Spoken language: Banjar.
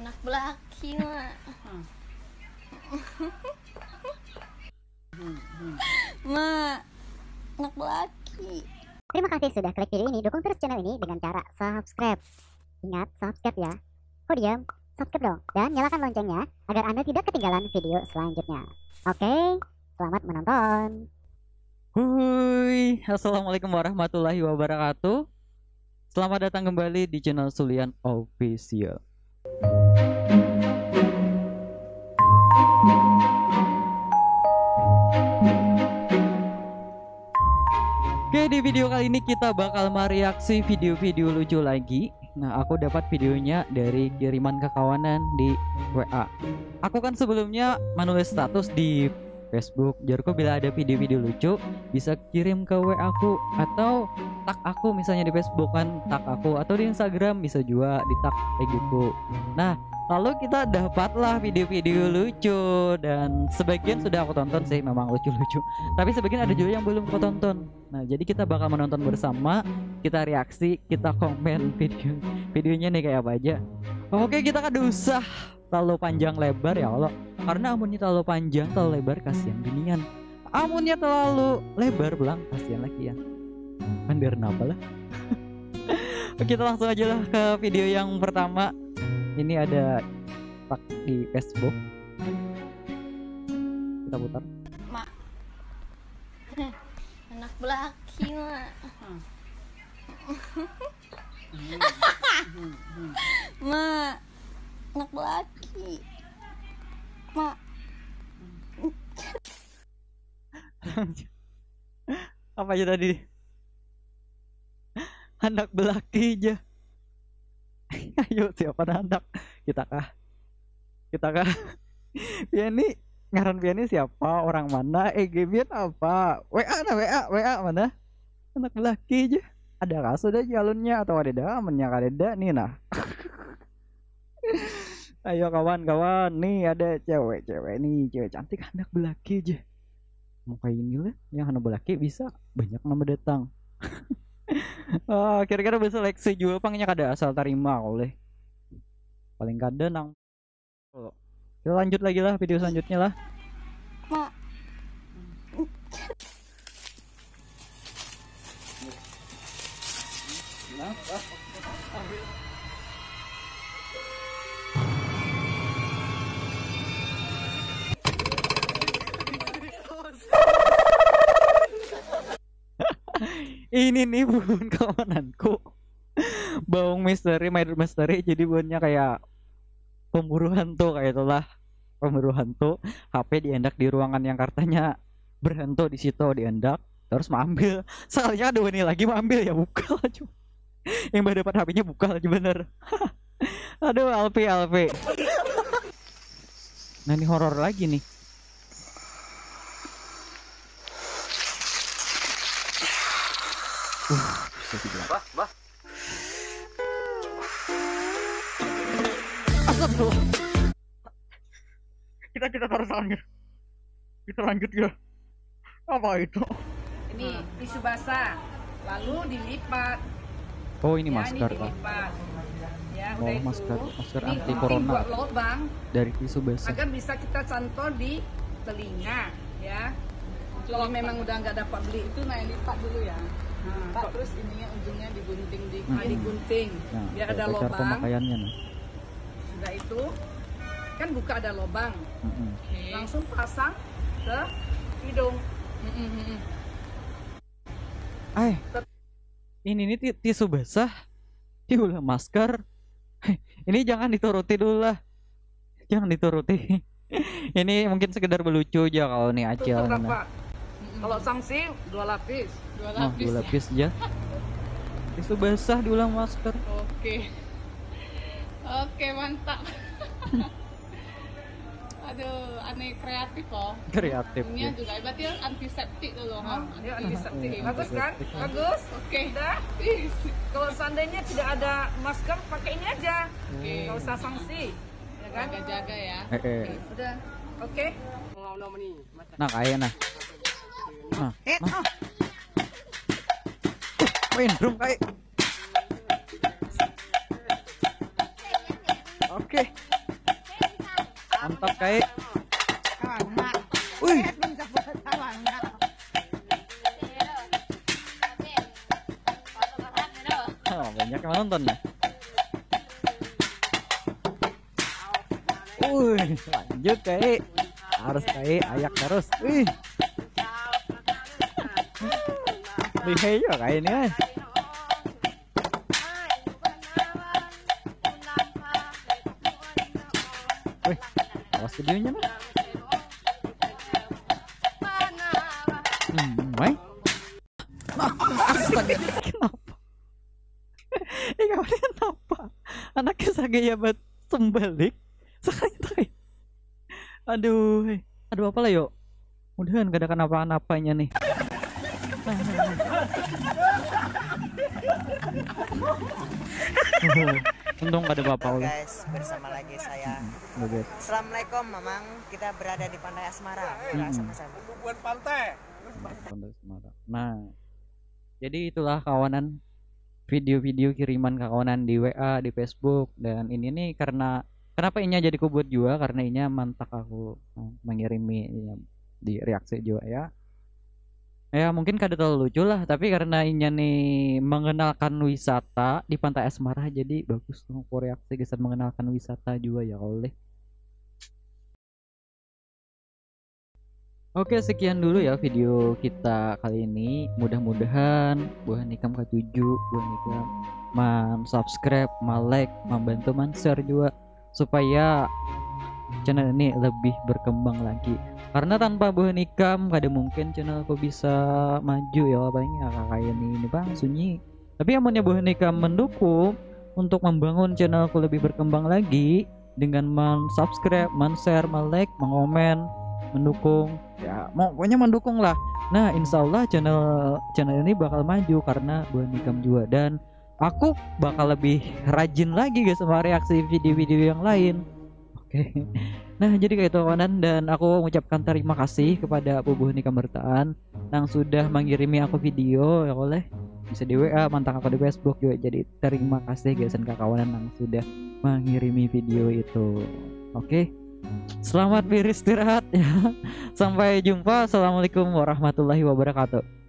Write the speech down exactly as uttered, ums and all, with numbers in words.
Anak belaki, Mak. Mak, anak belaki. Terima kasih sudah klik video ini. Dukung terus channel ini dengan cara subscribe. Ingat, subscribe ya. Kok diam? Subscribe dong. Dan nyalakan loncengnya agar Anda tidak ketinggalan video selanjutnya. Oke, selamat menonton. Hui, assalamualaikum warahmatullahi wabarakatuh. Selamat datang kembali di channel Sulian Official. Oke, di video kali ini kita bakal mereaksi video-video lucu lagi. Nah, aku dapat videonya dari kiriman kekawanan di W A. Aku kan sebelumnya menulis status di Facebook, jarku bila ada video-video lucu bisa kirim ke W A aku, atau tag aku misalnya di Facebook kan, tag aku, atau di Instagram bisa juga di tag kayak gitu. Nah, lalu kita dapatlah video-video lucu dan sebagian sudah aku tonton sih, memang lucu-lucu. Tapi sebagian ada juga yang belum aku tonton. Nah, jadi kita bakal menonton bersama, kita reaksi, kita komen video videonya nih kayak apa aja. Oke, kita kada usah terlalu panjang lebar ya Allah. Karena amunnya terlalu panjang, terlalu lebar, kasihan binian. Amunnya terlalu lebar pulang, kasihan lagi ya. Kan biar kenapa lah. Oke, kita langsung aja lah ke video yang pertama. Ini ada tag di Facebook. Kita putar. Mak. Anak belaki, Mak. Mak. Anak belaki. Mak. Apa aja tadi? Anak belaki aja. Ayo, siapa anak? Kita kah? Kita kah? Pian ni, ngaran pian ni siapa? Orang mana? E G pian apa? W A nah, W A, W A mana? Anak belaki aja. Ada kah sudah calonnya atau ada dah amannya kadada nih nah. Ayo kawan-kawan, nih ada cewek-cewek nih, cewek cantik anak belaki aja. Mau kayak ini lah, yang anak belaki bisa banyak nama datang. Ah, kira-kira bisa seleksi juga pangnya kada asal tarima oleh. Paling kada nang. Kita lanjut lagi lah video selanjutnya lah. Mak. Ini nih bukan kawananku. Baung misteri, main misteri, jadi buannya kayak pemburu hantu kayak itulah. Pemburu hantu, H P diendak di ruangan yang katanya berhantu di situ, diendak, terus maambil. Sekalinya ada wani lagi maambil, ya buka lah cuma. Yang bah dapat H P-nya buka lah bener. Aduh, Alpi, Alpi. Nah, ini horor lagi nih. Uh, bisa dibilang. Bah, bah. Astagfirullah. Kita, kita taruh tangannya. Kita lanjut ya. Apa itu? Ini tisu basah, lalu dilipat. Oh, ini ya, masker, ini dilipat. Ya, oh, udah itu, masker, masker ini anti corona buat lubang dari tisu basah agar bisa kita cantol di telinga, ya. Kalau memang udah nggak dapat beli itu, nah, lipat dulu ya. Nah, lipat, terus ininya ujungnya digunting dikit. Hmm. Digunting. Nah, biar ada lubang. Pemakaiannya, nah. Sudah itu, kan buka ada lubang. Mm-mm. Oke. Langsung pasang ke hidung. Mm-mm, mm-mm. Ay, ini nih ti- tisu basah, diulah masker. Ini jangan dituruti dulu lah. Jangan dituruti. Ini mungkin sekedar belucu aja kalau nih Acil. Tutup nah. Rapat. Mm-mm. Kalau sanksi dua lapis. Dua lapis. Oh, dua lapis aja. Tisu basah diulah masker. Oke. Oke, mantap. Aduh, aneh kreatif loh. Kreatif. Ini ya juga berarti antiseptik dulu, hmm, ha? Ya, antiseptik. Iya, bagus kan? Antiseptik. Bagus. Oke. Udah. Kalau seandainya tidak ada masker, pakai ini aja. Oke. Nggak usah sanksi. Ya kan? Jaga-jaga ya. Eh, eh. Udah. Oke. Nah, kayak nah. Nah, eh, nah. Main drum kayak. Oke. Mantap, Kai. Wih. Oh, banyak yang nonton nih. Wih, lanjut, Kai. Harus, Kai, ayak terus. Wih. Lihai juga, Kai, ini, eh. Wih, awas videonya, nah. Hmm, mai. Astaga, kenapa? Eh, kawannya kenapa? Anaknya sagaya bat sembalik. Sakanya tak kayak. Aduh, eh. Aduh, apa lah, yuk? Mudahan kada kenapa-napanya nih. Untung kada apa-apa, Halo guys, bersama lagi saya. Oke. Assalamualaikum, Mamang. Kita berada di Pantai Asmara. Kita Hmm. sama-sama. Bubuhan pantai. Pantai Asmara. Nah, jadi itulah, kawanan, video-video kiriman kakawanan di W A, di Facebook, dan ini nih karena, kenapa inya jadi kubuat jua, karena inya mantak aku, eh, mengirimi, ya, di reaksi jua, ya. Ya, mungkin kada terlalu lucu lah, tapi karena inya nih mengenalkan wisata di Pantai Asmara, jadi bagus tuh aku reaksi gasan mengenalkan wisata jua, ya, kalau deh. Oke, sekian dulu ya video kita kali ini. Mudah-mudahan buhan ikam katuju, buhan ikam man subscribe, man like, membantu man share juga, supaya channel ini lebih berkembang lagi. Karena tanpa buhan ikam, kada mungkin channelku bisa maju ya, paling ya kayak ini, ini bang, sunyi. Tapi amunnya buhan ikam mendukung untuk membangun channelku lebih berkembang lagi dengan men-subscribe, men-share, men-like, mengomen, mendukung. Ya, mau pokoknya mendukung lah. Nah, insya Allah channel channel ini bakal maju karena buhan ikam juga, dan aku bakal lebih rajin lagi, guys, sama reaksi video-video yang lain. Oke. Nah, jadi kayak itu, kawanan, dan aku mengucapkan terima kasih kepada bubuhan ikam bertaan nang sudah mengirimi aku video, ya, oleh bisa di W A, mantak aku di Facebook juga. Jadi terima kasih gasan kakawanan nang sudah mengirimi video itu. Oke. Selamat beristirahat ya. Sampai jumpa. Assalamualaikum warahmatullahi wabarakatuh.